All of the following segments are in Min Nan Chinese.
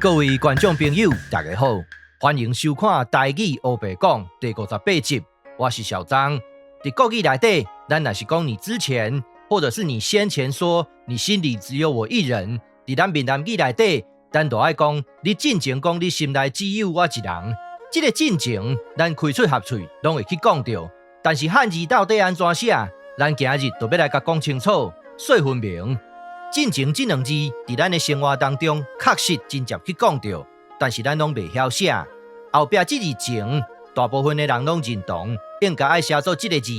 各位觀眾朋友，大家好，歡迎收看《台語烏白講》第58集，我是小張。佇國語內底，咱若是講你之前，或者是你先前說你心裡只有我一人，佇咱閩南語內底，咱就愛講你進前講你心內只有我一人。這个進前，咱開喙合喙攏會去講著，但是漢字到底按怎寫，咱今日就欲來共講清楚，說分明。進前這兩字，佇咱的生活當中確實真濟去講著，但是咱攏袂曉寫。後壁這字前，大部分的人攏認同應該愛寫做這个字，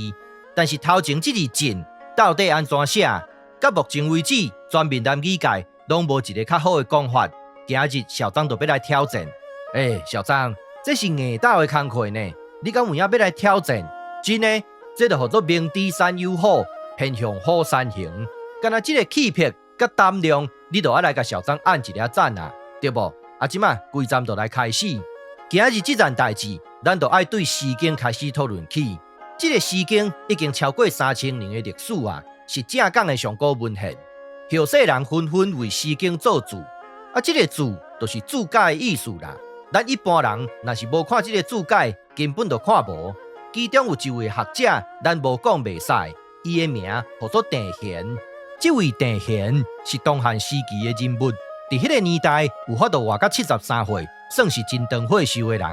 但是頭前這字進到底按怎寫？到目前為止，全閩南語界攏無一个較好的講法。今日小張就欲來挑戰。欸，小張，這是硬鬥的工課呢，你敢有影欲來挑戰？真的，這就號做明知山有虎，偏向虎山行。干焦這个氣魄佮膽量，你就愛來共小張按一下讚啊，對無？啊，這馬規站就來開始。今日這件代誌，咱就愛對《詩經》開始討論起。這个《詩經》已經超過3000年的歷史啊，是正港的上古文獻。後世人紛紛為《詩經》做注，啊，這个注就是注解的意思啦。咱一般人若是無看這个注解，根本就看無。其中有一位學者，咱無講袂使，伊的名號做鄭玄。這位鄭玄是東漢時期的人物，佇彼个年代有法度活到73歲，算是真長歲壽的人。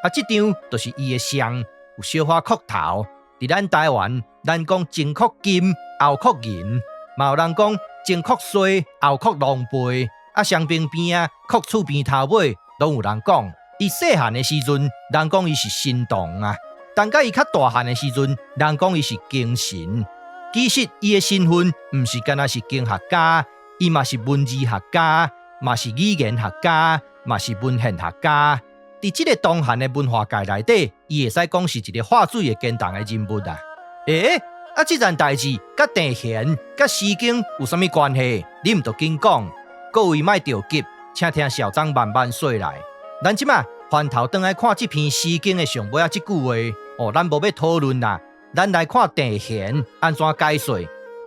啊，這張就是伊的像，有小可硞頭。佇咱台灣，咱講前擴金，後擴銀，嘛有人講前擴衰，後擴狼狽。啊，雙邊邊仔，擴厝邊頭尾，攏有人講。伊細漢的時陣，人講伊是神童啊；等甲伊較大漢的時陣，人講伊是經神。其實伊的身份毋是干焦是經學家，伊嘛是文字學家，嘛是語言學家，嘛是文獻學家。佇這个東漢的文化界內底，伊會使講是一个畫水會堅動的人物啊。欸，啊，這件代誌佮鄭玄、佮詩經有啥物關係？你毋著緊講，各位莫著急，請聽小張慢慢說來。咱這馬翻頭轉來看這篇詩經的上尾仔這句話，哦，咱無欲討論啦。咱來看鄭玄按怎解說。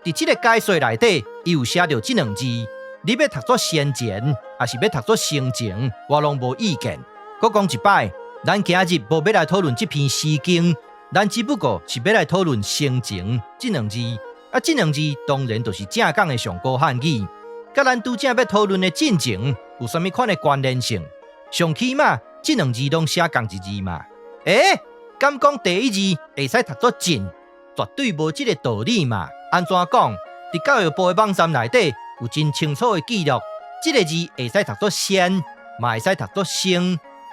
佇這个解說內底，伊有寫著這兩字，你欲讀做先前，抑是欲讀做先前，我攏無意見。閣講一擺，咱今日無欲來討論這篇詩經，咱只不過是欲來討論先前這兩字。啊，這兩字當然就是正港的上古漢語，佮咱拄才欲討論的進前有啥物款的關聯性？上起碼這兩字攏寫仝一字嘛。欸，敢講第一字會使讀做進，絕對無這个道理嘛。按怎講？佇教育部的網站內底有真清楚的記錄，這个字會使讀做先，嘛會使讀做先，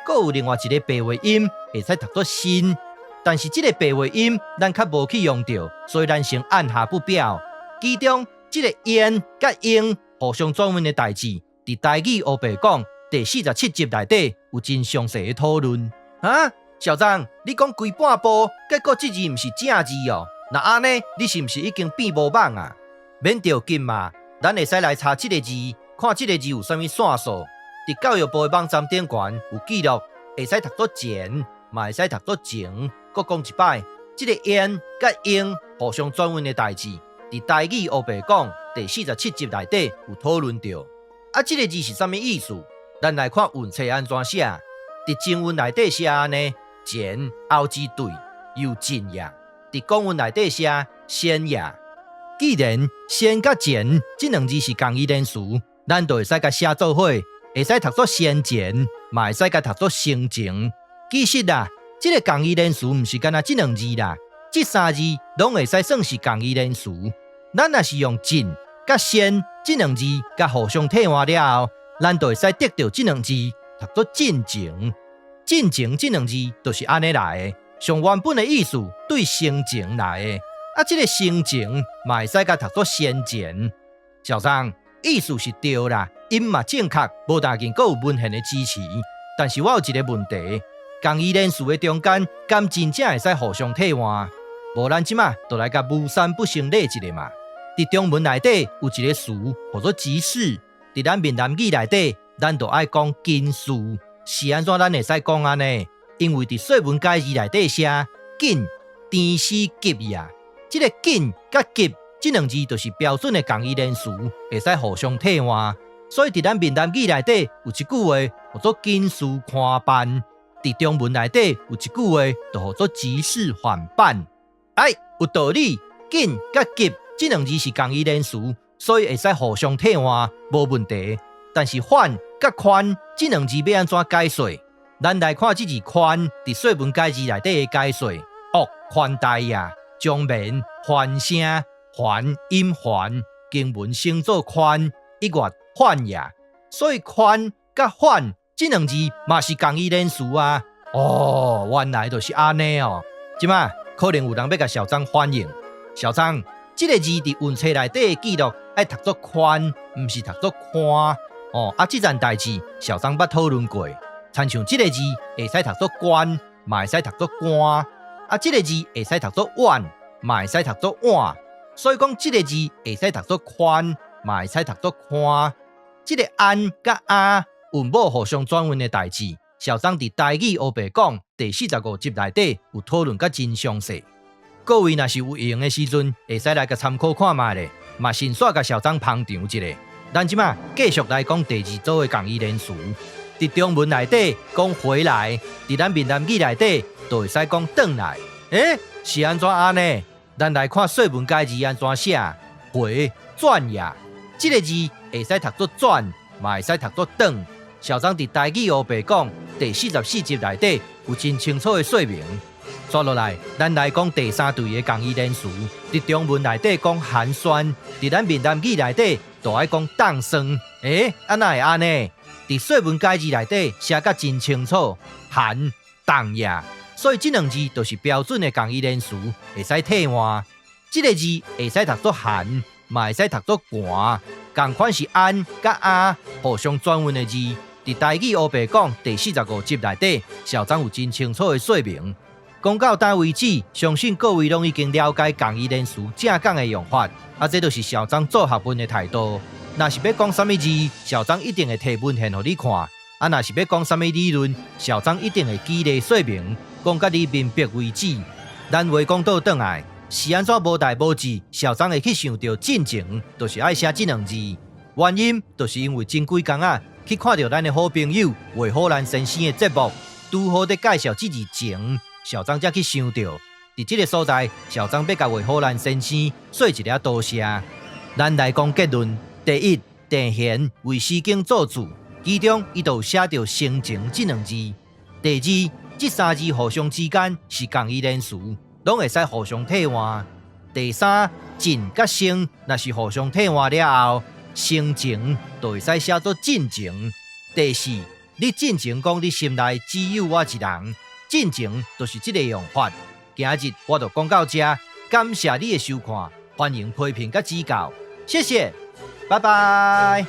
閣有另外一个白話音會使讀做新。但是這个白話音咱較無去用著，所以咱先按下不表。其中這个焉佮應互相轉換的代誌，佇台語烏白講第47集內底有真詳細的討論。啊，小張，你講規半晡，結果這字毋是正字哦？若按呢，你是毋是已經變無蠓啊？免著急嘛，咱會使來查這个字，看這个字有啥物線索。佇教育部的網站頂懸有記錄，會使讀做前，嘛會使讀做前。閣講一擺，這个焉佮應互相轉換的代誌，佇台語烏白講第47集內底有討論著。啊，這个字是啥物意思？咱來看韻冊按怎寫。佇中文內底寫按呢，前後之對，猶進也。佇古文內底寫先也。既然先佮前這兩字是仝義連詞，咱就會使共寫做伙，會使讀做先前，嘛會使共讀做先前。其實啊，這个仝義連詞毋是干焦這兩字啦，這三字攏會使算是仝義連詞。咱若是用進佮先這兩字共互相替換了後，咱就會使得著這兩字讀做進前。進前這兩字就是按呢來的，上原本的意思對先前來的。啊，這个先前嘛會使共讀做先前。小張意思是對啦，音嘛正確，無但緊閣有文獻的支持。但是我有一个問題，仝義連詞的中間，敢真正會使互相替換？無咱這馬就來共巫山不成禮一下嘛。佇中文內底有一个詞號做吉事，佇咱閩南語內底，咱就愛講緊事。是按怎咱會使講按呢？因為佇說文解字內底寫緊，甜絲急也。這个緊佮急這兩字就是標準的仝義連詞，會使互相替換。所以佇咱閩南語內底有一句話，號做緊事寬辦；佇中文內底有一句話，就號做急事緩辦。哎，有道理，緊佮急這兩字是仝義連詞，所以會使互相替換，無問題。但是緩佮寬這兩字欲按怎解說？咱來看這字寬佇說文解字內底的解說：惡寬大也，長眠環聲，環音環，經文稱作寬，一閱緩也。所以寬佮緩這兩字嘛是仝義連詞啊！哦，原來就是按呢哦。這馬可能有人欲共小張反映，小張，這個字佇文冊內底的記錄愛讀做寬，毋是讀做寬哦。啊，這件代誌小張捌討論過，親像這個字會使讀做關，嘛會使讀做官。啊，這個字會使讀做碗，嘛會使讀做碗。所以講，這個字會使讀做寬，嘛會使讀做寬。這個按佮阿韻母互相轉韻的代誌，小張佇台語烏白講第四十五集內底有討論甲真詳細。各位若是有閒的時陣，會使來共參考看覓咧，嘛順紲共小張捧場一下。咱這馬繼續來講第二組的仝義連詞。佇中文內底講回來，佇咱閩南語內底就會使講轉來。欸，是按怎按呢？咱來看說文解字按怎寫，回轉也。這個字會使讀做轉，嘛會使讀做轉。小張佇台語烏白講第四十四集內底有真清楚的說明。煞落來，咱來講第三對的仝義連詞。佇中文內底講寒酸，佇咱閩南語內底就愛講凍酸。欸，按怎會按呢？佇說文解字內底寫甲真清楚，寒凍也。所以這兩字就是標準的仝義連詞，會使替換。這個字會使讀做寒，嘛會使讀做寒。仝款是按佮阿互相轉韻的字。佇台語烏白講第四十五集內底，小張有真清楚的說明。講到今為止，相信各位攏已經了解仝義連詞正港的用法。啊，這就是小張做學問的態度。若是欲講啥物字，小張一定會提文獻予你看。啊，若是欲講啥物理論，小張一定會舉例說明，講甲你明白為止。咱話講倒轉來，是按怎無代無誌，小張會去想著進前，就是愛寫這兩字。原因就是因為前幾工仔，去看著咱的好朋友魏虎蘭先生的節目，拄好佇介紹這字前，小張才去想著，佇這个所在，小張欲共魏虎蘭先生說一下多謝。咱來講結論：第一，鄭玄為《詩經》作注，其中伊就有寫著生情這兩字。第二，這三字互相之間是仝義連詞，攏會使互相替換。第三，進佮生若是互相替換了後，生情就會使寫做進前。第四，你進前講你心內只有我一人，進前就是這个用法。今日我就講到這，感謝你的收看，歡迎批評佮指教，謝謝，拜拜。